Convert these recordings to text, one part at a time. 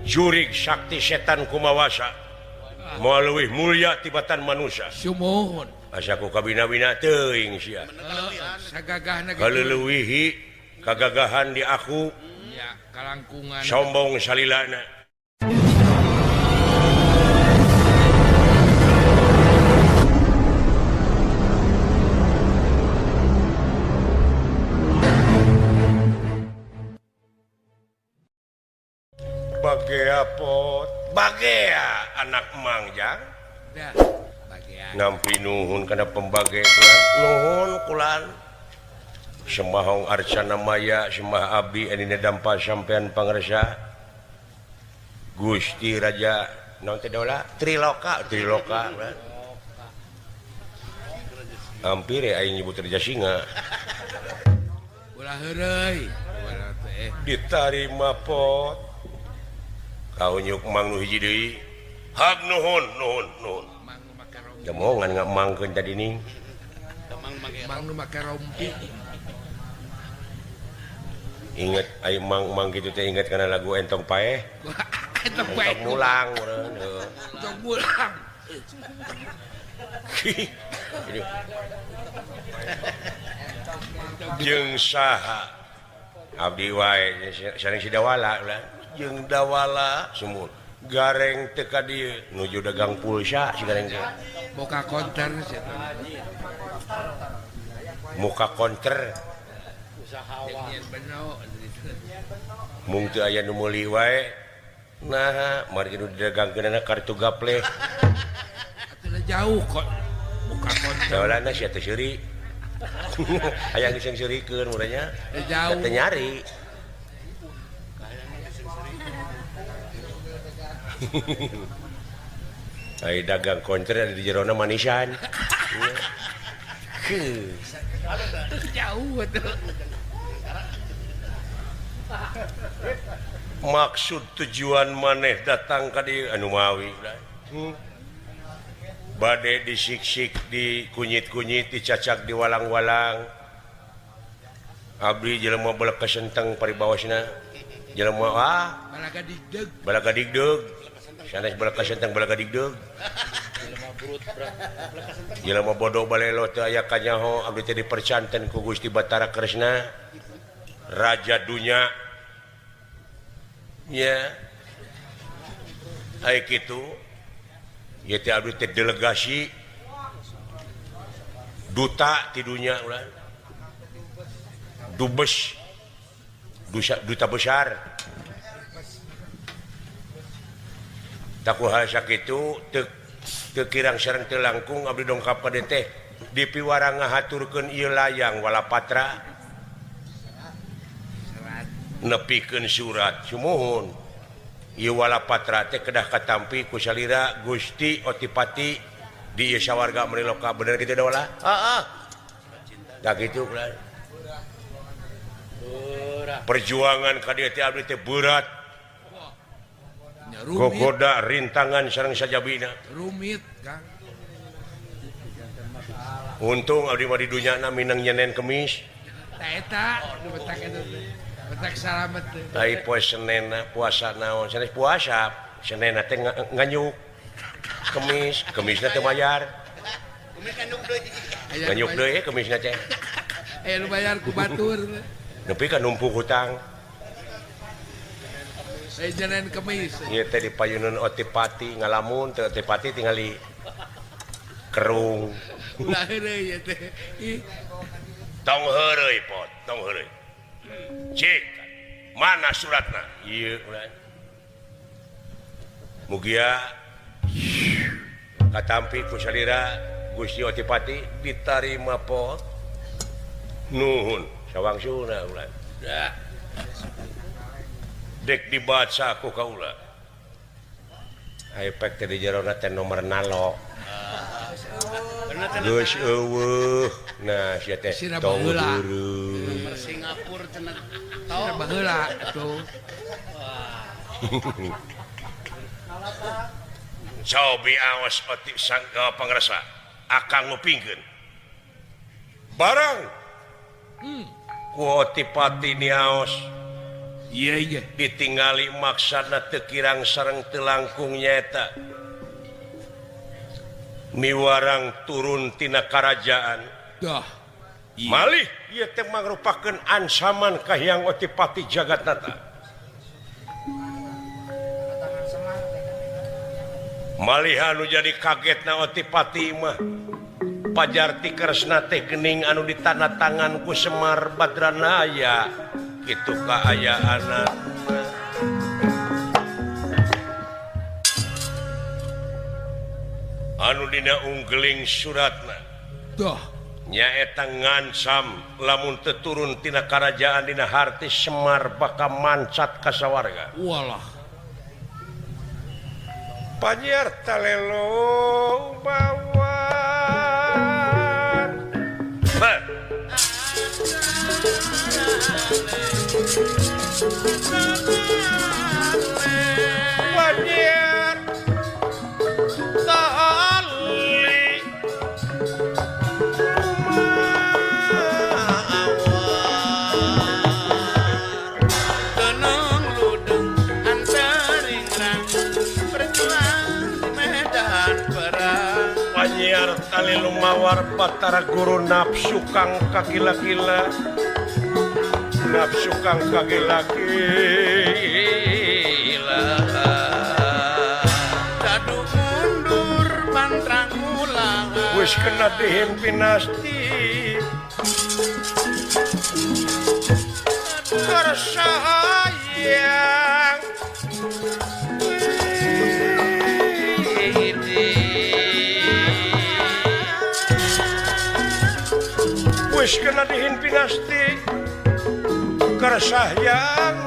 Jurig sakti setan kumawasa moal leuwih mulya tibatan manusia. Sumuhun. Asa ku kabina-bina teuing sia. Sagagahna kitu. Kaleulewihi kagagahan di aku. Ya, kalangkungan. Sombong salilana. Bagea pot, bagea anak mangjang. Dah, bagea. Nampi nuhun kana pembage kulan. Nuhun kulan. Semahong arcana maya, semah abdi anina dampa sampean pangresa. Gusti Raja naon teh dola? Triloka, Triloka. Hampir ya aing nyebut Raja Singa. Ulah heureuy. Ditarima pot. Kaunyuk mang nu hiji deui. Hak nuhun, nuhun, nuhun. Demongan ngamangkeun tadi ning. Mang nu make rompi. Ingat aya mang-mang kitu teh ingat kana lagu Entong Paeh. Entong Paeh mulang meureun heuh. Entong mulang. Jeung saha? Abdi wae sareng si Dawala ulah. Jeung Dawala sumur gareng teu ka dieu nuju dagang pulsa si gareng teh. Muka konter sia. Muka konter. Mung teu aya nu meuli wae. Nah, mari nu didagangkeunana kartu gaple. Atuh jauh kok muka konter. Dawalana sia teh seuri. Aya geus seurikeun muranya. Jauh. Teu nyari. Ai dagang konter ada di jerona manisan. Jauh tuh. Maksud tujuan maneh datang ka dieu anu mawi. Bade disiksik, dikunyit-kunyit, dicacak, diwalang-walang. Abdi jelema belek kesenteng paribawasna. Jelema ah balaga digdeg. Balaga digdeg. Sanes belek kesenteng balaga digdeg. Jelema bodoh balelo teu aya kanyaho abdi teh dipercanten ku Gusti Batara Kresna. Raja dunya. Nya. Ai kitu. Ieu teh abdi teh delegasi duta ti dunya ulah. Dubes. Duta besar. Taku hal sakitu teu kirang sareng teu langkung abdi dongkap ka dieu teh dipiwara ngahaturkeun ieu layang walapatra nepikeun surat sumuhun. Ieu walapatra teh kedah katampi ku salira Gusti Otipati di ieu sawarga Mriloka. Bener kitu da wala? Heeh. Da kitu ulah. Perjuangan ka dieu teh abdi teh berat. Gogoda rintangan sareng sajabina. Rumit, Kang. Untung abdi mah di dunyana minang nyenen kemis. Ta eta nu betak eta teh. Betak salamet teh. Ai poe Senenna puasa naon? Sanes puasa, Senenna teh nganyuk. Kemis, kemisna teh bayar. Kemis nganyuk deui. Nganyuk deui kemisna teh. Aya nu bayar ku batur. Nepi ka numpuk hutang. Saya jalan kemis. Ieu teh di payunan Otipati ngalamun teh Otipati tingali kerung. Ulah heureuy ieu teh. Tong heureuy pot, tong heureuy. Cik, mana suratna? Ieu ulah. Mugia katampi ku salira Gusti Otipati ditarima pot. Nuhun sawangsuna ulah. Dah. Dek dibaca ku kaula. Ai pek teh di jerona teh nomor nalo. Geus eueuh. Nah sia teh tong heureuy. Nomor Singapura cenah. Sira baheula atuh. Cobi awas oti sangka pangrasa akang ngupingkeun. Barang. Ku Otipati niaos. Iya ditingali maksana teu kirang sareng teu langkung nyaeta miwarang turun tina karajaan. Dah. Malih ieu teh mangrupakeun ancaman ka Hyang Otipati Jagatnata. Malih anu jadi kagetna Otipati mah pajar ti Kresna teh geuning anu ditanda tangan ku Semar Badranaya kitu kaayaanna. Anu dina unggeling suratna. Dah. Nyaeta ngancam lamun teu turun tina karajaan dina harti Semar bakal mancat ka sawarga. Walah. Panyer talelo bawar. Bah. Panyer tali Tenung ludung antaringrang berjuang di medan perang. Panyer tali lumawar Batara Guru nafsu kang kagila-gila. Nafsu kang kagila-gila. Dadu mundur pantrang ulang. Wis kena dihimpinasti tersayang. Wis kena dihimpinasti kersayang.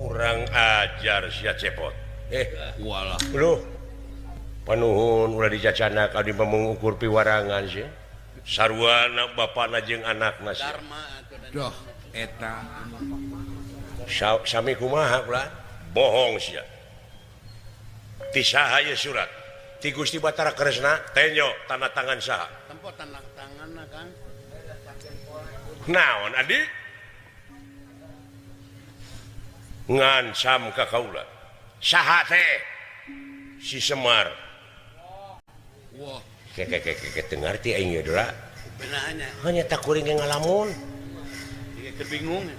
Kurang ajar sia cepot. Walah. Loh. Panuhun ulah dicacana ka di mengukur piwarangan sih. Sarwana bapana jeung anakna sih. Doh eta. Sami kumaha ulah? Bohong sia. Ti saha ieu surat? Ti Gusti Batara Kresna tenyo tanda tangan saha? Tempo tanda tanganna Kang. Naon adi? Ngancam ka kaula. Saha teh? Si Semar. Wah. Ke teu ngarti aing ieu Dora. Benahnya. Hanya tak kuring ge ngalamun. Ieu bingung.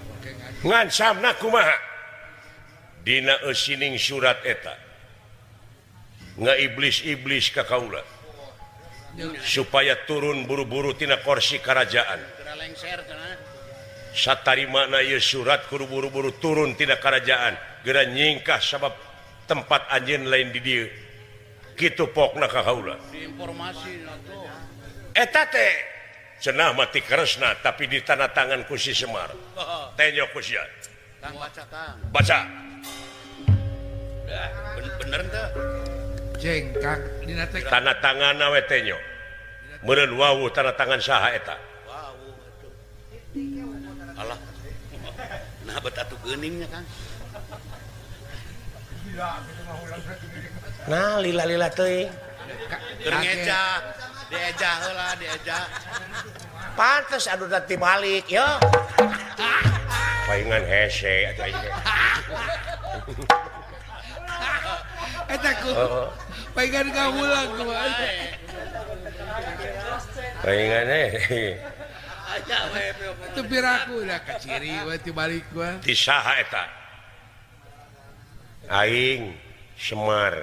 Ngancamna kumaha? Dina eusining surat eta. Nga iblis-iblis ka kaula. Supaya turun buru-buru tina kursi kerajaan. Satarimana ieu surat kudu buru-buru turun tina kerajaan. Geura nyingkah sabab tempat anjeun lain di dieu. Kitu pokna ka kaula. Eta teh cenah mati Kresna tapi ditanda tangan ku si Semar. Tenyo ku sia. Kang baca Kang. Baca. Bener teu? Jeng Kang dina teh tanda tanganna we tenyo. Meureun wawuh tanda tangan saha eta? Wawuh atuh. Alah. Nah bet atuh geuning nya Kang. Nah lila-lila teuing. Keur ngejah, diejah heula, diejah. Pantes anu tadi balik yo. Paingan hese atuh aing. Eta ku. Paingan kamulang kumaha. Paingan eh. Teu piraku da kaciri we ti balik gua. Ti saha eta? Aing Semar.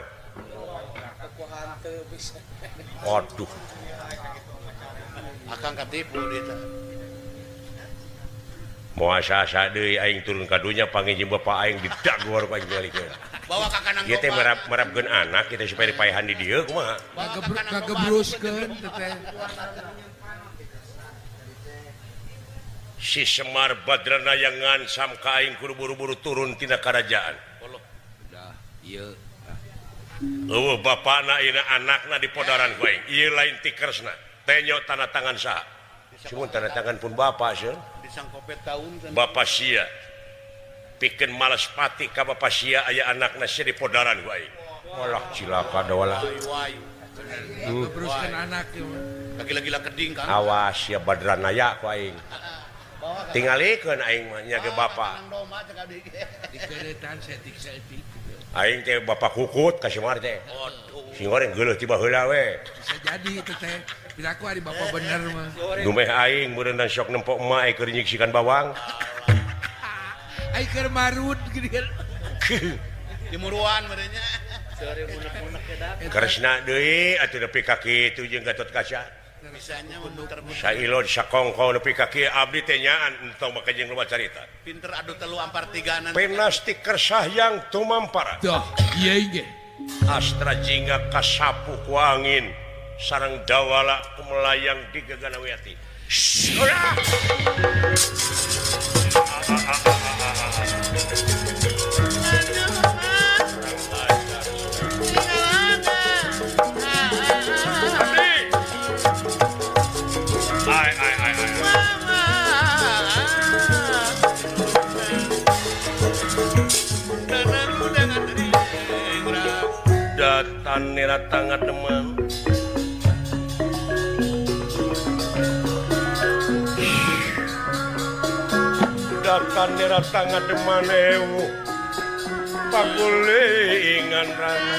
Aduh. Akang katipu dia teh. Moal asa-asa deui aing turun ka dunya panggih jeung bapa aing didagor ku aing tingalikeun. Bawa ka kanang. Ieu teh merapkeun anak kita supaya dipaehan di dieu kumaha? Kagebruskeun teh. Si Semar Badrana yang ngancam ka aing kudu buru-buru turun tina karajaan. Udah, ieu. Eueuh bapana ieu anakna di podaran ku aing. Ieu lain ti Kresna. Tenyo tanda tangan saha? Cuman tanda tangan pun bapak sieun. Bapak sia. Pikeun malas pati ka bapak sia aya anakna sia di podaran ku aing. Walah cilaka da walah. Ngebruskeun anak ieu. Lagi-lagi keding kan. Awas ya Badranaya ku aing. Tingalikeun aing mah nya ge bapa. Dikeureutan saeutik-saeutik. Aing teh bapak kukut ka Semar teh. Sing goreng geuleuh tiba heula we. Bisa jadi itu teh. Piraku ari bapak bener mah. Dumeh aing meureunna sok nempok emak keur nyiksikan bawang. Aing keur marut geuning. Dimuruan meureunnya. Kresna deui atuh nepi ka kitu jeung Gatotkaca. Bisanya muter-muter. Sailon sakongkong nepi ka kieu abdi teh nyaan entong make jeung loba carita. Pinter adu telu ampar tiganan. Penasti kersahyang tumampara. Tuh, ieu ge. Astra jingga kasapu ku angin sareng dawala kumelayang di gaganawati. Ulah. Datan nira tangan demam. Datan nira tangan deman ewu pagulingan rana.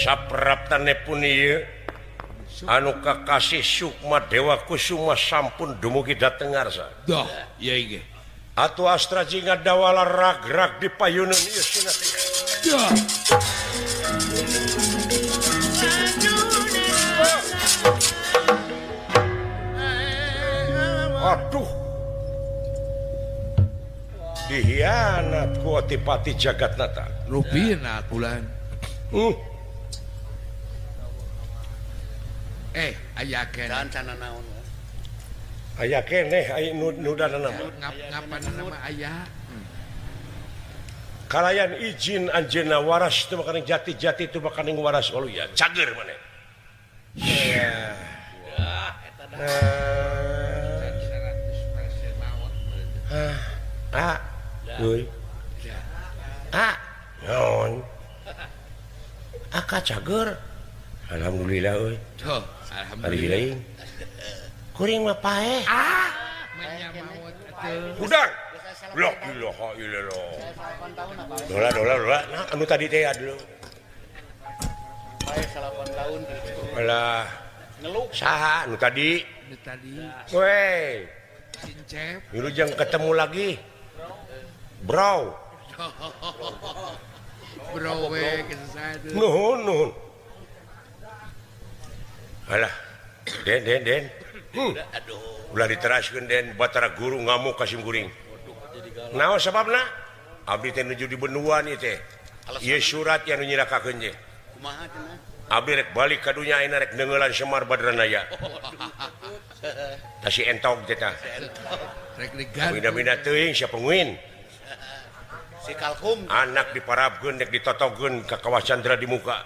Sapraptane pun ieu anu kakasih Sukma Dewa Kusuma sampun dumugi dhateng ngarsa. Dah, ieu ge. Atuh Astra Jingga dawala rag-rag di payuneun ieu sinatih. Dah. Aduh. Dihianat ku Otipati Jagatnata. Rupina kulan. Aya keneh. Can naon. Aya keneh aya nu danana mah. Ngapan nama aya. Kalayan izin anjeunna waras teu makaning jati-jati teu makaning waras waluya. Cager maneh. Ya. Ah. Euy. Ah. Naon? Aka cager. Alhamdulillah euy. Tuh, alhamdulillah. Kuring mah paeh. Ah, menya maot atuh. Hudang. La ilaha illallah. Dola dola dola. Nah, anu tadi teh aduh. Paeh 8 tahun. Alah. Ngeluk saha anu tadi? Anu tadi. Weh. Sincep. Wilujeng ketemu lagi. Bro. Bro we kesesat. Nuhun nuhun. Alah. Den den den. Aduh. Ulah diteraskeun den Batara Guru ngamuk ka simkuring. Naon sababna? Abdi teh nuju di benuan ieu teh. Ieu surat anu nyirakakeun teh. Kumaha cenah? Abdi rek balik ka dunya ayeuna rek neunggeulan Semar Badranaya. Tah si entog teh tah. Rek digantung. Bina-bina teuing sia penguin. Si kalkum. Anak diparabkeun rek ditotogeun ka kawah candra di muka.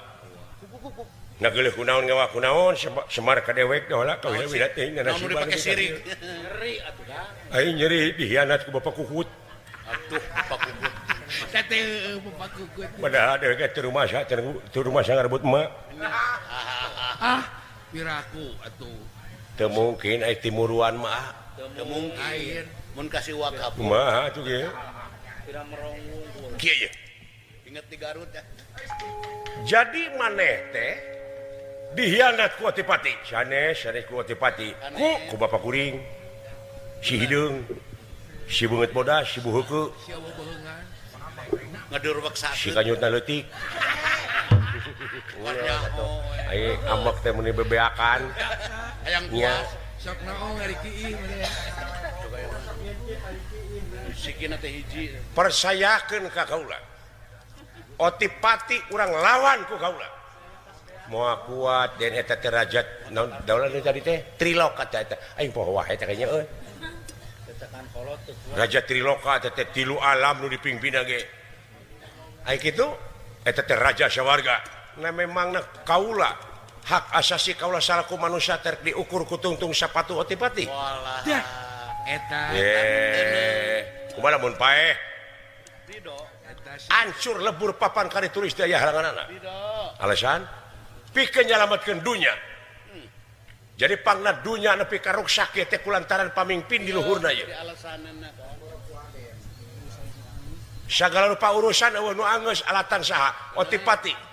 Nah geuleuh kunaon ngawa kunaon Semar ka dewek dola kawina teuing naon dipake sirik. Nyeri atuh da. Aing nyeri dihianat ku Bapak Kukut. Atuh Bapak Kukut. Teh Bapak Kukut. Padahal dewek teh rumah sa teu rumah sa ngarebut emak. Ah, piraku atuh. Teu mungkin ai timuruan mah. Teu mungkin. Mun kasih wakaf. Kumaha atuh ge? Pira merong. Kieu ye. Inget di Garut ya. Jadi maneh teh dihianat ku Otipati. Sanes sanes ku Otipati. Ku bapak kuring. Si hideung. Si beungeut bodas, si buheukeuk. Si beungeungan. Ngadur weksakeun. Si kanyutna leutik. Ai ambek teh meuni bebeakan. Hayang puas. Sok naon ari kiih maneh. Sikina teh hiji. Persayakeun ka kaula. Otipati urang lawan ku kaula. Moal kuat den eta teh raja naon daulah nu tadi teh Triloka teh eta aing poho wae teh kayaknya euy. Raja Triloka teh teh tilu alam nu dipingpina ge. Ai kitu eta teh raja sawarga. Nah memangna kaula Hak asasi kaula salaku manusia ter diukur ku tungtung sapatu Otipati. Walah. Eta. Kumaha mun paeh? Ancur lebur papan kari tulis di aya halanganana. Alasan pikeun nyalametkeun dunya. Jadi pangna dunya nepi ka ruksak teh kulantaran pamingpin di luhurna ieu. Sagala rupa urusan eueuh nu anggeus alatan saha? Otipati.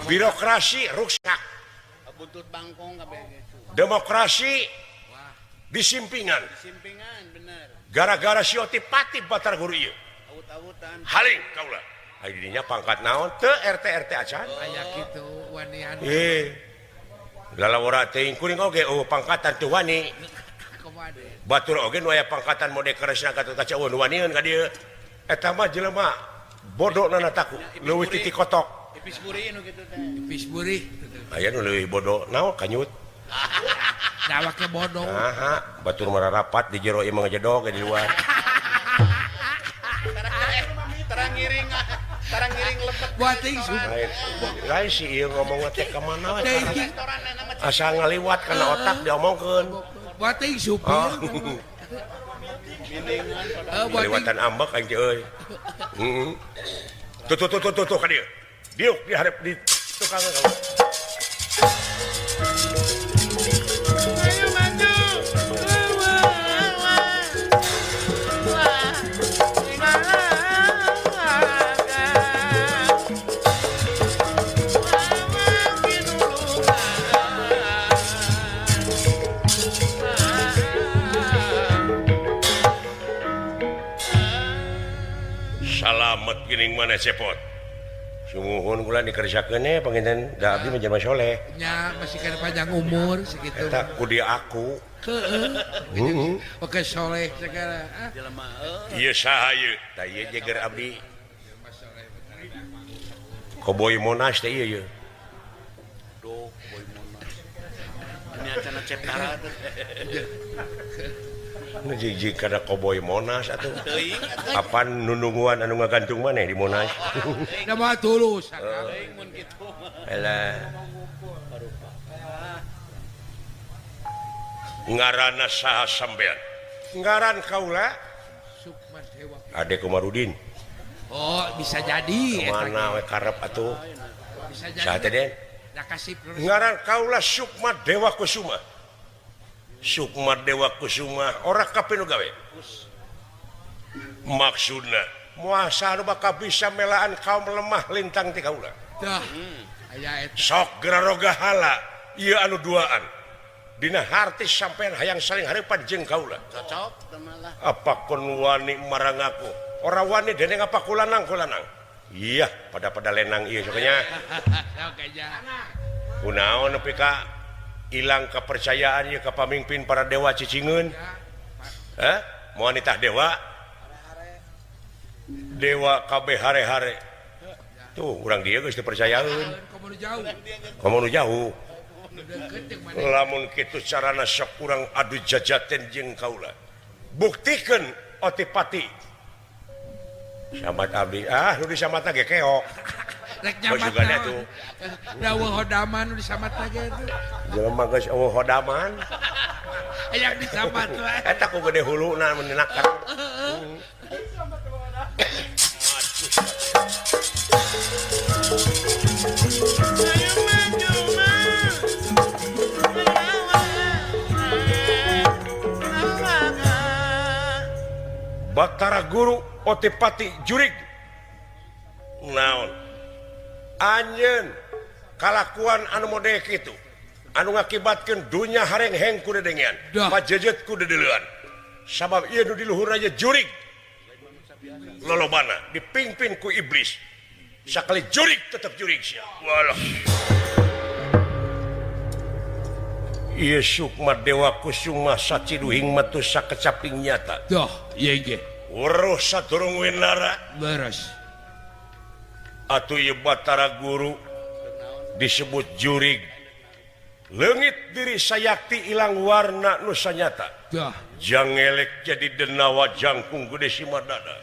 Birokrasi ruksak. Buntut bangkong kabeh. Demokrasi disimpingan. Disimpingan bener. Gara-gara si Otipati Batara Guru ieu. Awut-awutan. Haling kaula. Ai dinya pangkat naon teu RT RT acan. Aya kitu wanian. Lalawara teuing kuring oge eueuh pangkatan teu wani. Batur oge nu aya pangkatan mode keresna ka kaca eueuh nu wanieun ka dieu. Eta mah jelema bodona taku leuwih titik kotok. Ipis burih nu kitu teh. Ipis burih. Aya nu leuwih bodoh naon kanyut. Dawake bodoh. Aha, batur mararapat di jero imah ngejedog di luar. Tarang ngiring, tarang ngiring lepet. Buating lain si ieu ngomong teh ka mana we. Asa ngaliwat kana otak diomongkeun. Buating supir. Ngaliwatan ambek aing teh euy. Heeh. Tuh tuh tuh tuh tuh ka dieu. Diuk di hareup di tukang kamu. Ayo maju. Salamet geuning mana cepot. Sumuhun kula dikerjakeun e panginten da abdi mah jelema soleh. Nya masih kana panjang umur sakitu. Eta ku dia aku. Heeh. Oke soleh segala. Jelema heuh. Ieu saha ieu? Tah ieu jeger abdi. Koboy Monas teh ieu ieu. Duh, Koboy Monas. Ini acana ceptara teh. Nu jig-jig kana Koboy Monas atuh. Apan nununguan anu ngagantung maneh di Monas. Da mah tulus. Teuing mun kitu. Elah. Ngaranna saha sampean? Ngaran kaula Sukma Dewa. Ade Komarudin. Oh, bisa jadi. Mana we karep atuh. Bisa jadi. Saha teh Den? Ngaran kaula Sukma Dewa Kusuma. Sukma Dewa Kusuma ora kabeh nu gawe. Maksudna muasa nu bakal bisa melaan kaum lemah lintang ti kaula. Tah. Aya eta. Sok geraroga hala ieu anu duaan. Dina harti sampean hayang saling hareupan jeung kaula. Cocok teh malah. Apa kon wani marang aku? Ora wani dening apa kulanang kulanang. Iya, pada-pada lenang ieu soknya. Sok aja. Kunaon nepi ka ilang kepercayaan ieu ka pamimpin para dewa cicingeun. Hah? Moal nitah dewa. Dewa kabeh hare-hare. Tuh, urang dieu geus dipercayaeun. Komo nu jauh. Lamun kitu carana sok urang adu jajaten jeung kaula. Buktikeun Otipati. Sahabat abdi, ah nu disamatna ge keok. Rek nyamat naon. Da eueuh hodaman nu disamatna ge atuh. Jelema geus eueuh hodaman. Hayang disamat we. Eta ku gede huluna mun dinaker. Batara Guru Otipati jurig naon anjeun kalakuan anu model kitu anu ngakibatkeun dunya harengheng ku dedengean pajejet ku dedeleuan sabab ieu nu di luhur aja jurig lolobana dipimpin ku iblis sakali jurig tetep jurig sia walah ieu Sukma Dewa Kusuma saciduhing metu sakecaping nyata. Dah, ieu ge. Weruh sadurung winara. Leres. Atuh ieu Batara Guru disebut jurig. Leungit diri sayakti ilang warna nu sanyata. Dah. Jangelek jadi denawa jangkung gede simadada.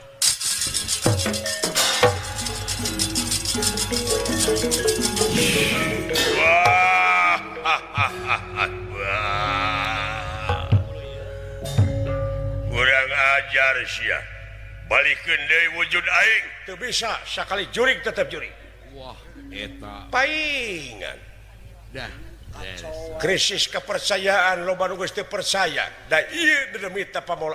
Wah. Kurang ajar sia. Balikeun deui wujud aing. Teu bisa sakali jurig tetep jurig. Wah, eta. Paingan. Dah. Krisis kepercayaan loba nu geus teu percaya. Da ieu demi pamola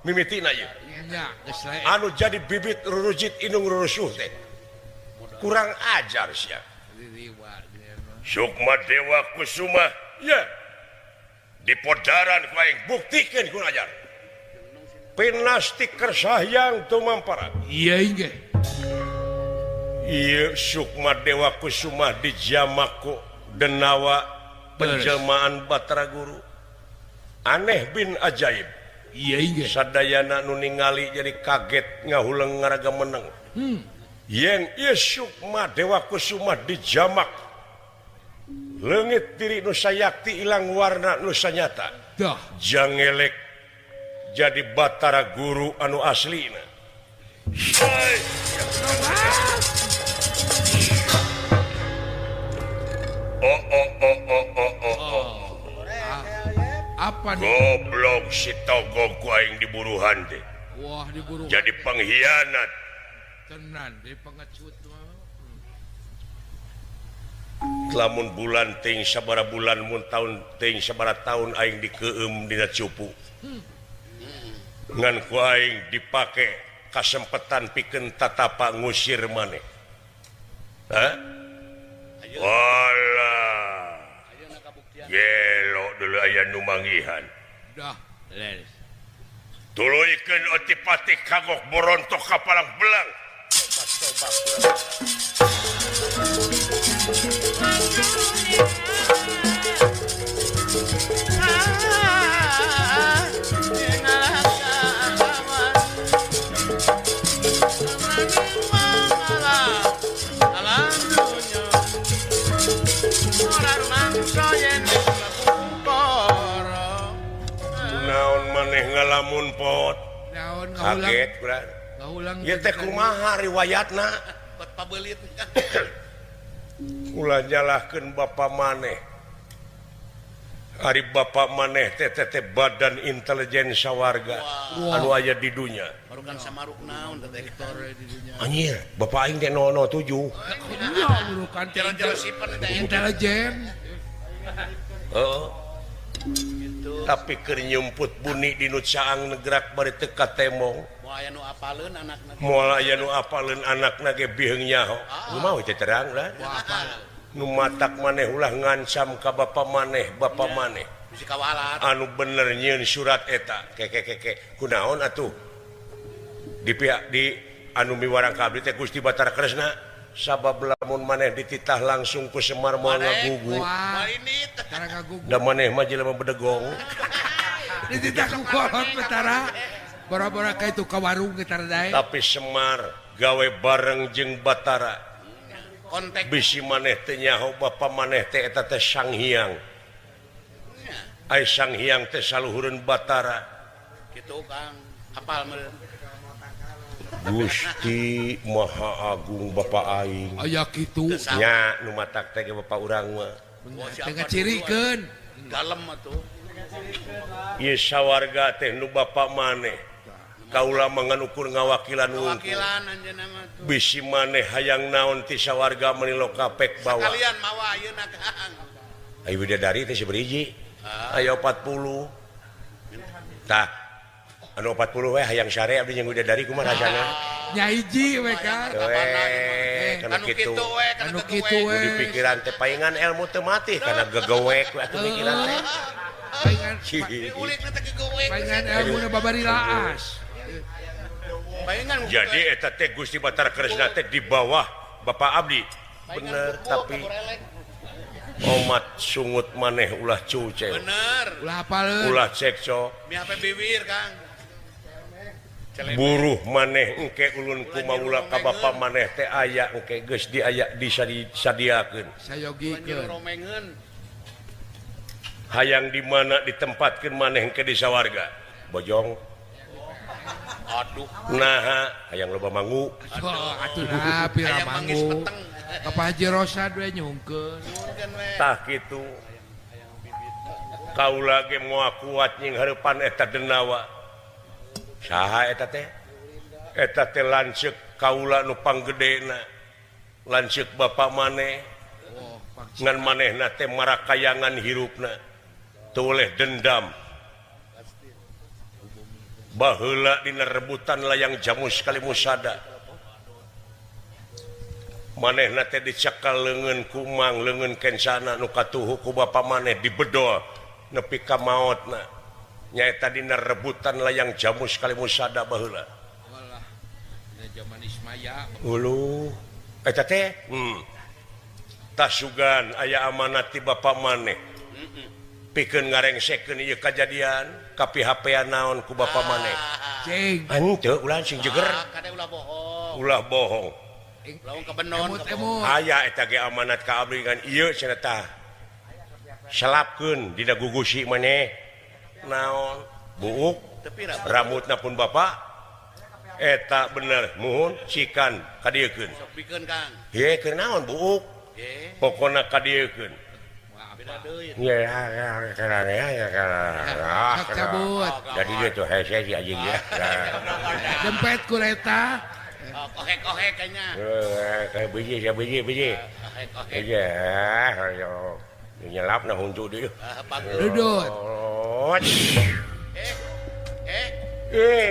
mimitina ieu. Nya, geus lae. Anu jadi bibit rurujit indung rurusuh teh. Kurang ajar sia. Sukma Dewa Kusuma ya di podaran ku aing buktikeun kurang ajar. Pinasti kersahyang tumampara. Iya inggih. Ieu Sukma Dewa Kusuma dijamaku denawa penjelmaan Batara Guru. Aneh bin ajaib. Iya inggih. Sadayana nu ningali jadi kaget ngahuleng ngaraga meneng. Yen ieu Sukma Dewa Kusuma dijamak leungit diri nu sayakti ilang warna nu sanyata. Jangelek jadi Batara Guru anu aslina. Oh oh oh oh oh oh oh. Apa nih? Goblok si Togog ku aing diburuhan teh. Wah, diburu. Jadi pengkhianat. Tenan, deui pengecut. Lamun bulan ting sabara bulan mun taun ting sabara taun aing dikeum dina cupu. Ngan ku aing dipake kasempetan pikeun tatapa ngusir maneh. Hah? Walah. Gelo dulu aya nu manggihan. Dah, leres. Tuluykeun otipati kagok borontok ka palang belang. Tobat. Naon maneh ngalamun pot? Naon ngahulang? Kaget kurang. Ngahulang. Ieu teh kumaha riwayatna? Pot pabelit. Ulah nyalahkeun bapa maneh. Ari bapa maneh teh teh badan intelijen sawarga anu aya di dunya. Barukan samaruk naon teh di dunya. Anjir, bapa aing teh 007. Nya burukan intelijen. Heeh. Tapi keur nyumput buni di nu caang negrak bari teu katemong. Moal aya nu apaleun anakna. Moal aya nu apaleun anakna ge biheung nyaho. Kumaha teh terang lah. Nu matak maneh ulah ngancam ka bapa maneh, bapa maneh. Bisi kawalat. Anu bener nyieun surat eta. Keke keke kunaon atuh? Di pihak di anu miwarang ka abdi teh Gusti Batara Kresna. Sabab lamun maneh dititah langsung ku Semar moal ngagugu. Da maneh mah jelema bedegong. Dititah ku kolot Batara. Boro-boro ka itu ka warung ge tara dae. Tapi Semar gawe bareng jeung Batara. Kontek. Bisi maneh teh nyaho bapa maneh teh eta teh Sang Hyang. Ai Sang Hyang teh saluhureun Batara. Kitu Kang, apal meureun. Gusti Maha Agung Bapa aing. Aya kitu. Nya nu matak teh bapa urang mah. Teh ngacirikeun. Dalem atuh. Ieu sawarga teh nu bapa maneh. Kaula mah ngan ukur ngawakilan wungkul. Ngawakilan anjeunna mah tuh. Bisi maneh hayang naon ti sawarga meuni lokapek bawa. Sakalian mawa ayeuna Kang. Ayo bidadari teh sabariji. Aya 40. Tah anu 40 we hayang sare abdi jeung bidadari kumaha rasana? Nya hiji we Kang. Kana kitu we, kana kitu we. Di pikiran teh paingan ilmu teu mati kana gegewek we atuh pikiran teh. Paingan diulikna teh gegewek. Paingan ilmuna babari laas. Paingan jadi eta teh Gusti Batara Kresna teh di bawah Bapak abdi. Bener tapi omat sungut maneh ulah cuce. Bener. Ulah apaleun. Ulah cekcok. Mihape bibir Kang. Buruh maneh engke ulun kumaula ka bapa maneh teh aya engke geus diaya disadiakeun. Sayogikeun. Hayang di mana ditempatkeun maneh engke di sawarga. Bojong. Aduh. Naha hayang loba mangu. Aduh, atuh pira mangu. Ka Pak Haji Rosad we nyungkeun. Tah kitu. Kaula ge moal kuat nying hareupan eta denawa. Saha eta teh? Eta teh lanceuk kaula nu panggedena. Lanceuk bapa maneh. Ngan manehna teh marakayangan hirupna. Teu oleh dendam. Baheula dina rebutan layang jamus kalimusada. Manehna teh dicekal leungeun ku Mang, leungeun Kencana nu katuhu ku bapa maneh dibedol nepi ka maotna. Nyaeta dina rebutan layang jamus kalimusada baheula. Walah, dina jaman Ismaya. Uluh, eta teh tasugan aya amanat ti bapa maneh. Pikeun ngarengsekeun ieu kajadian, kapihapean naon ku bapa maneh. Cing. Henteu ulah sing jeger. Kade ulah bohong. Ulah bohong. Lamun kabenon. Aya eta ge amanat ka abdi ngan ieu cenah tah. Selapkeun dina gugusi maneh. Naon? Buuk. Rambutna pun bapa. Eta bener muhun cikan kadieukeun. Sok pikeun Kang. Heuh keur naon buuk? Pokona kadieukeun. Cabut. Jadi dia tuh hese si anjing ya. Dempet kuleta. Kohek-kohek kayaknya. Kayak biji, ya biji, biji. Iya, nyelap nah huntu dia. Dudut.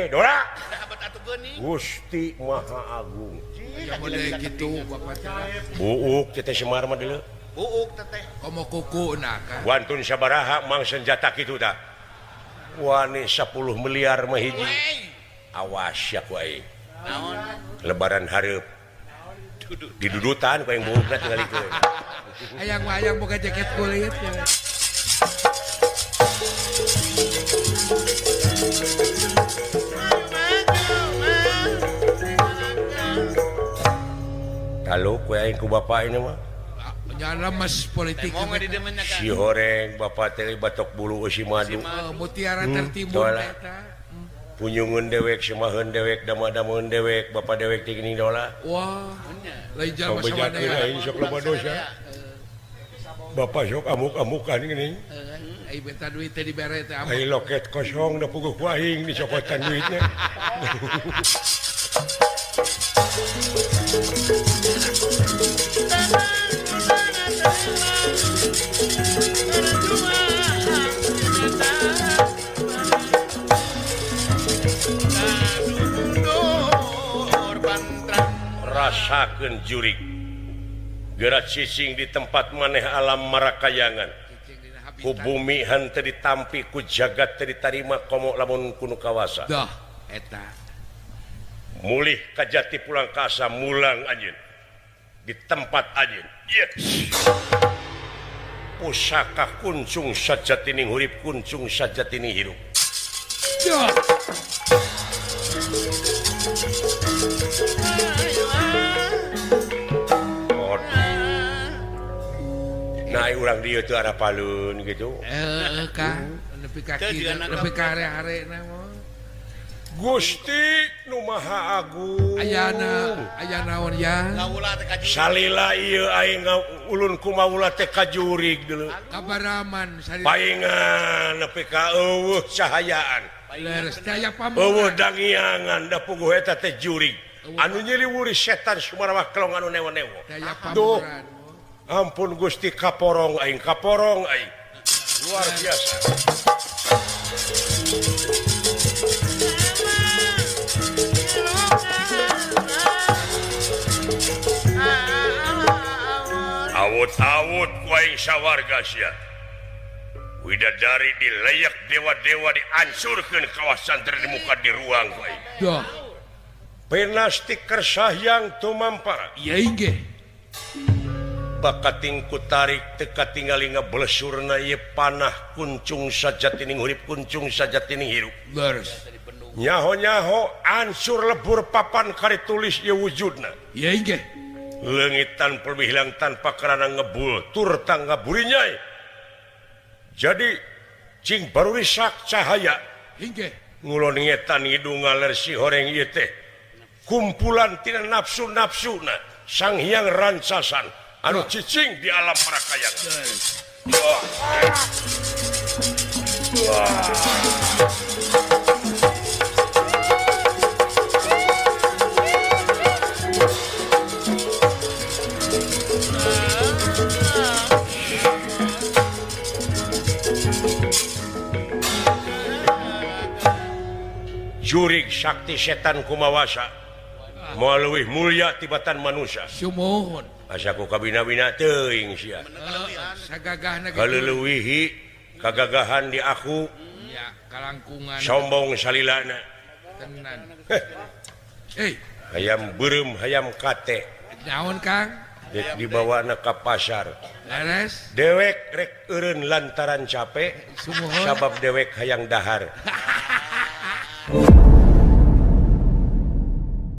Dora. Gusti Maha Agung. Model gitu bapak teh. Buuk teh Semar mah deuleu. Buuk teteh. Komo kuku nah kan. Wantun sabaraha mang senjata kitu tah. Wani 10 miliar mah hiji. Awas ya ku aing. Naon? Lebaran hareup. Didudutan ku aing buukna tingalikeun. Hayang mah hayang boga jaket kulit ya. Kalau ku aing ku bapak ini mah lemes politik si horeng bapak teh batok bulu eusi madu mutiara tertimbun eta punyungeun dewek semaheun dewek dama-dameun dewek bapak dewek teh geuning dola wah lain jalma sawanea aing sok loba dosa bapak sok amuk-amukan geuning ai beta duit teh dibere teh ai loket kosong da puguh ku aing dicokotan duitnya. Rasakeun jurig geura cicing di tempat maneh alam marakayangan ku bumi henteu ditampi ku jagat teu ditarima komo lamun ku nu kawasa dah eta mulih ka jati pulang ka asa mulang anjeun di tempat anjeun yes. Pusaka kuncung sajatining hurip kuncung sajatining hirup dah. Nah, urang dieu teu arapalun gitu. Kang, nepi ka nepi ka hare-harena mah. Gusti nu Maha Agung. Ayana, aya naon ya? Salila ieu aing ulun kumaula teh kajurig deuleu. Kabaraman salila. Paingan nepi ka eueuh cahayaan. Leres daya pamuran. Eueuh dangiangan da puguh eta teh jurig. Anu nyiliwuri setan Sumarwah kelong anu newo-newo. Daya pamuran. Ampun Gusti kaporong aing luar biasa. Awut-awut ku aing sawarga sia. Widadari dileyak dewa-dewa diansurkeun kawasan termuka di ruang ku aing. Duh. Penasti kersahyang tumampara. Iya inggih. Bakating ku tarik teka tingali ngablesurna ieu panah kuncung sajatining hurip kuncung sajatining hirup. Leres. Nyaho-nyaho ansur lebur papan kari tulis ieu wujudna. Iya inggih. Leungit tanpa lebih hilang tanpa karana ngebul tur tangga burinyai. Jadi cing baru risak cahaya. Inggih. Ngulon ngetan ngidung ngaler si horeng ieu teh. Kumpulan tina nafsu-nafsuna Sang Hyang Rancasan anu cicing di alam parakayangan. Jurig sakti setan kumawasa moal leuwih mulya tibatan manusia. Sumuhun. Asa ku kabina-bina teuing sia. Sagagahna kaleuwihi kagagahan di aku. Ya, kalangkungan. Sombong salilana. Tenan. Eh, hayam beureum hayam kate. Naon Kang? Dek dibawana ka pasar. Leres. Dewek rek eureun lantaran capek. Sumuhun. Sabab dewek hayang dahar.